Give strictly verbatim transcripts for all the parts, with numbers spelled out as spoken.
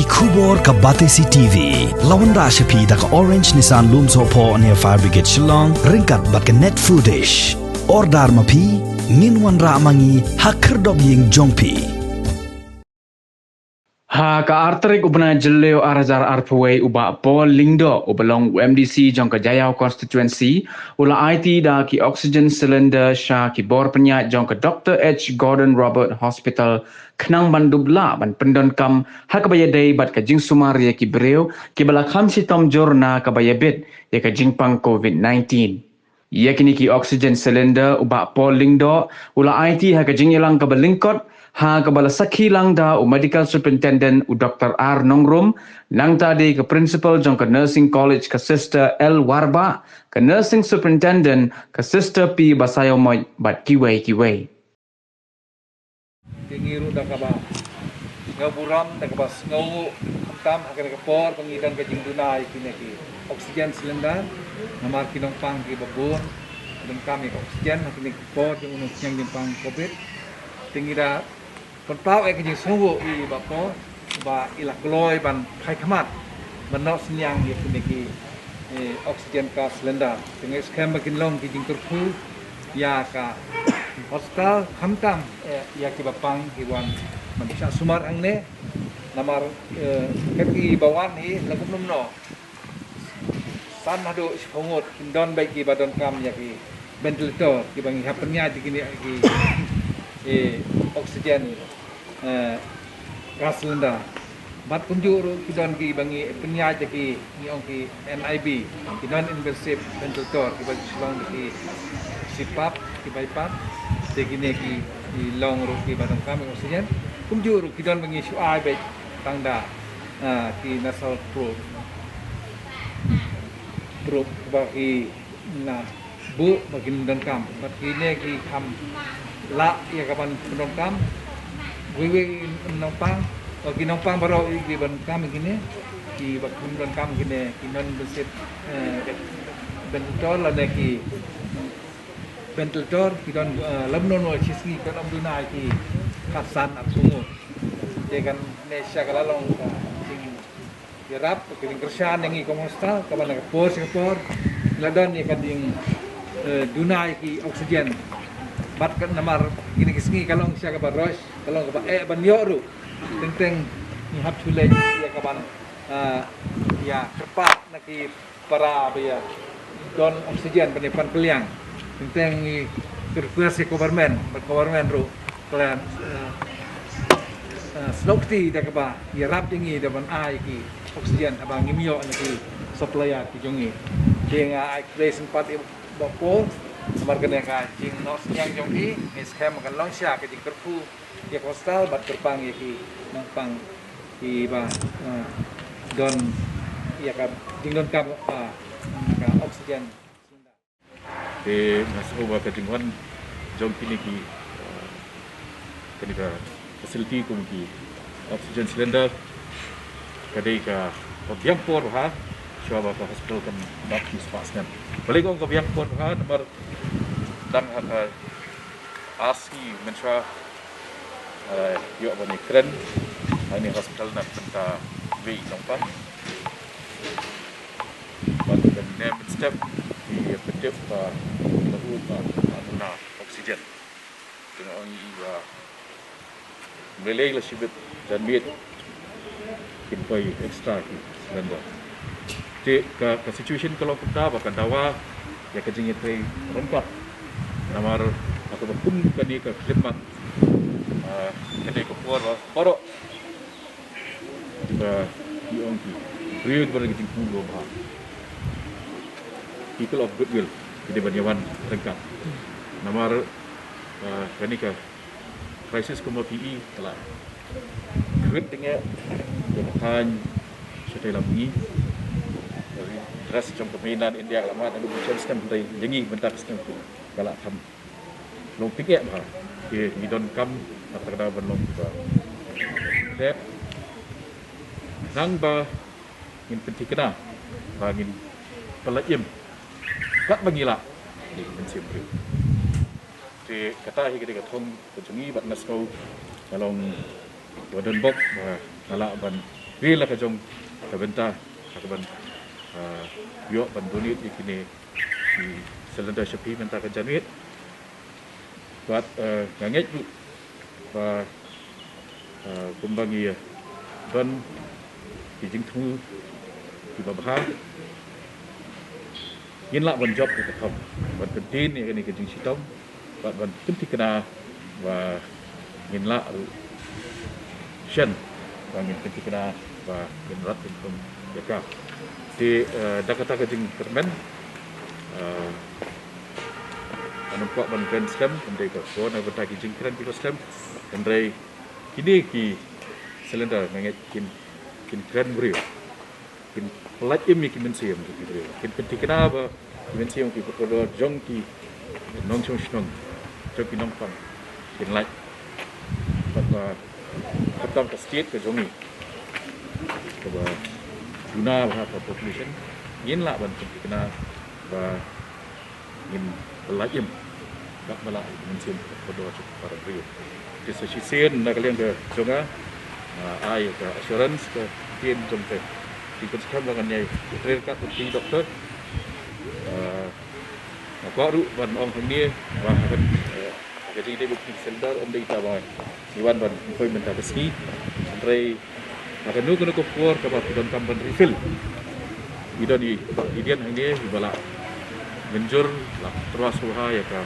Khubor ka Batesi T V la wanrah sha phi da ka Orange Nissan Lumsohphoh near Fire Brigade Shillong, ryngkat bad ka Net Foodish. Order ma phi, ngin wanrah ma ngi ha khyrdop ïing jong phi. Ha ka ar tarik u bnai Jylliew ar hajar arphew wei, u Bah Paul Lyngdoh, u ba long u M D C jong ka Jaïaw constituency, u la aiti da ki oxygen cylinder sha ki bor pynïaid jong ka Doctor H Gordon Roberts Hospital, khnang ban dup lah ban pyndonkam ha kaba ïadei bad ka jingsumar ïa ki briew kiba la kham shitom jur na kaba ïabit ïa ka jingpang covid nineteen. Ïa kine ki oxygen cylinder u Bah Paul Lyngdoh u la aiti ha ka jingïalang kaba lyngkot, ha kaba la sakhi lang da u Medical Superintendent u Doctor R Nongrum, nangta dei ka Principal jong ka Nursing College ka Sister L Warbah, ka Nursing Superintendent ka Sister P Basaiawmoit bad kiwei kiwei. Te ngi ruh da kaba sngew burom, da kaba sngew khamtam ha kane ka por ba ngi don ka jingduna ïa kine ki oxygen cylinder. Namar ki nongpang kiba bun donkam ïa ka oxygen ha kine ki por jong u nongpang jingpang covid. Te ngi da pynpaw ïa ka jingsngewbha ïa i Bah Paul ba i la kloi ban phai khmat ban noh synñiang ïa kine ki, eh, oxygen ka cylinder. Te nga ngeit skhem ba kin long ki jingkyrkhu ïa ka hospital, khamtam, eh, ïa kiba pang ki wan ban shah sumar hangne. Namar, eh, kat kiba wan hi la kumno kumno, san haduh shiphew ngut kin don beit kiba donkam ïa ki ventilator kiba ngi hap pynïaid ïa kine ki, eh, oxygen, eh, gas cylinder. Bad kumjuh ruh ki don kiba ngi pynïaid ïa ki, ngi ong ki N I V, ki non invasive ventilator, kiba shu long da ki CPAP, ki BiPAP. Te kine ki, ki long ruh kiba donkam ïa oxygen. Kumjuh ruh ki don ba ngi shu ai beit tang da, ah, ki nasal probe, probe ba ki na buh ba kin donkam. Bad kine ki kham lah ïa ka ban pyndonkam. Wei wei nongpang, ba ki nongpang baroh kiba donkam kine, kiba kham donkam kine, ki non invasive, eh, ventilator lane ki ventilator, ki don, eh, lem noh noh shi sngi kan ym duna ki khatsan arphew ngut. Te kane sha ka la long ka jing ïarap, ka jingkyrshan ïa ngi kum hospital, kaba na ka por sha ka por la don ïa ka jing, eh, duna ïa ki oxygen. Bad ka namar kine ki sngi ka long sha kaba rush, ka long kaba eh ban ïoh ruh. Teng teng ngi hap shu leit ïa ka ban, eh, ïa kyrpad na ki para ba ïa don oxygen ban ïa pan kylliang. Teng teng ngi request ïa government, bad government ruh ka la, eh, eh, snoh kti da kaba ïarap ïa ngi da ban ai ki oxygen haba ngim ïoh na ki supplier ki jong ngi. Te nga ai khublei sympat ïa Bah Paul namar kane ka jingnoh synñiang jong phi, ngi skhem kan long sha ka jingkyrkhu ïa ka hospital bad kyrpang ïa ki nongpang kiba, ah, don ïa ka jingdonkam, ah, ka oxygen. Te nga sngew ba ka jingwan jong kine ki, ah, kane ka facility kum ki oxygen cylinder ka dei kaba biang por bha shuwa ba ka hospital kan dap shi spah snem. Balei nga ong ka biang por bha, namar tang ha ka ar sngi mynshuwa, eh, ïoh ban ïakren ha kane ka hospital na ka bynta wei nongpang. Bad mynne mynstep ki ïa pyntip ba la u ba la duna oxygen. Te nga ong ïa i ba ym lei lei la shibit janmiet kin poi extra ki cylinder. Te ka, ka situation ka long kumta ba ka dawa ïa ka jingïatrei ryngkat. Namar ha kaba kum kane ka khyllipmat, ah, kane ka por ba baroh ba ki ong ki briew kiba don ka jingkyrkhu bha, people of goodwill, ki dei ban ïa wan ryngkat. Namar, ah, kane ka crisis kumba phi i ka la khrip tyngeh, ka la thaiñ shatei lam ngi. Ka ri dress jong ka mainland India ka la mad, ka la mad snem, hynrei ïa ngi mynta ka snem ka la kham long tyngeh bha. Te ngi donkam na kata ka daw ban long kiba dep, khnang ba ngin pynthikna ba ngin pynlait im katba ngi lah ïa ki mynsiem briew. Te kata hi ka dei ka thong ka jong ngi bad nga sngew nga long ba don bok ba nga lah ban Ri la ka jong ka bynta ha ka ban, ah, ïoh ban donate ïa kine ki cylinder sha phi mynta ka janmiet. Bad, eh, nga ngeit ruh ba, eh, kumba ngi ïa don ki jingthmu kiba bha, ngin lah ban jop ïa ka thong ban kyntien ïa kane ka jingshitom bad ban pynthikna ba ngin lah ruh shen ba ngin pynthikna ba ngin rat pynthum ïa ka. Te, eh, da kata ka jingkyrmen, eh, ngan ym kwah ban kren slem, hynrei ka por na bynta ki jingkren kiba slem, hynrei kine ki cylinder nga ngeit kin, kin kren briew, kin pyllait im ïa ki mynsiem ki briew, kin pynthikna ba ki mynsiem ki kordor jong ki nongshong shnong, jong ki nongpang kin lait. Bad ba khamtam ka state ka jong ngi kaba duna bha ka population, ngin lah ban pynthikna ba ngin pyllait im bad ba lah ïa ki mynsiem ki kordor jong para briew. Te sa shisien na ka liang ka jong nga, nga ai ka assurance ka ktien jong ka jingpynskhem ba ngan ïai trei ryngkat bad ki doktor. Ah, nga kwah ruh ban ong hangne ba ha ka, eh, ha ka jingdei bad ki cylinder ym dei ita ba ngi wan ban pynpoi mynta ka sngi. Hynrei ha kano kano ka por kaba phi donkam ban refill, i don i, i dien hangne iba lah mynjur, lah tyrwa sngewbha ïa ka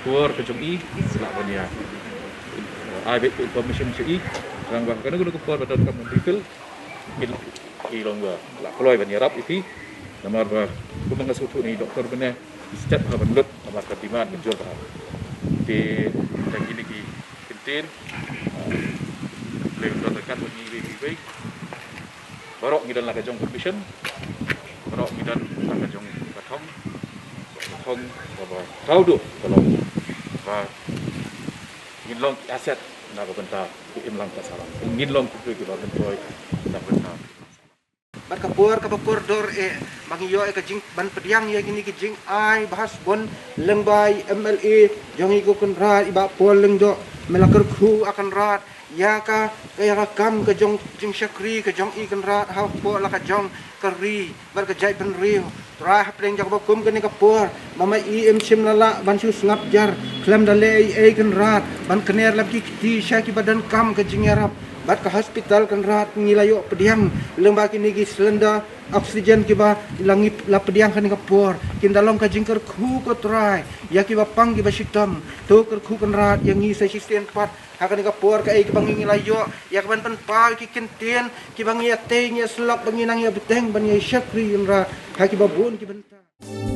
por ka jong i, lah ban ïa, eh, ai beit ka information sha i, tang ba ha kano kano ka por ba donkam ban refill, i, i long ba lah kloi ban ïarap ïa phi. Namar ba kumba nga sngewthuh na i doktor mynne, i step ha ban lut namar ka demand mynjur bha. Te tang kine ki kyntien, ah, lei don ryngkat bad ngi iwei pa iwei. Baroh ngi don la ka jong ka mission, baroh ngi don la ka jong ka thong, ka thong kaba thaw duh ka long ba ngin long ki asset na ka bynta ka imlang ka sahlang, ngin long ki briew kiba myntoi na ka bynta. Bad ka por kaba kordor eh ba ngi ïoh ïa ka jing ban pdiang ïa kine ki jingai ba hasbon lyngba i M L A jong ngi ko Conrad, i Bah Paul Lyngdoh, me la kyrkhu a Conrad ïa ka, ka ïa ka kam ka jong jingshakri ka jong i Conrad hapoh la ka jong ka ri bad ka jaitbynriew. Trai, hapdeng jong kaba kum kane ka por, ma ma i im shym la lah ban shu sngap jar khlem da leh ei ei Conrad ban kner lem ki kti sha kiba donkam ka jingïarap. Bad ka hospital Conrad ngi la ïoh pdiang lyngba kine ki cylinder oxygen kiba la ngi la pdiang kane ka por. Kin da long ka jingkyrkhu ko Trai ïa kiba pang kiba shitom. To kyrkhu Conrad ïa ngi sa shisien pat ha kane ka por, kaei kaba ngi ngi la ïoh ïa ka ban pynpaw ki kyntien kiba ngi ïa tei ngi ïa slap ba ngi nang ïa bteng ban ïa shakri Conrad ha kiba bun ki bynta.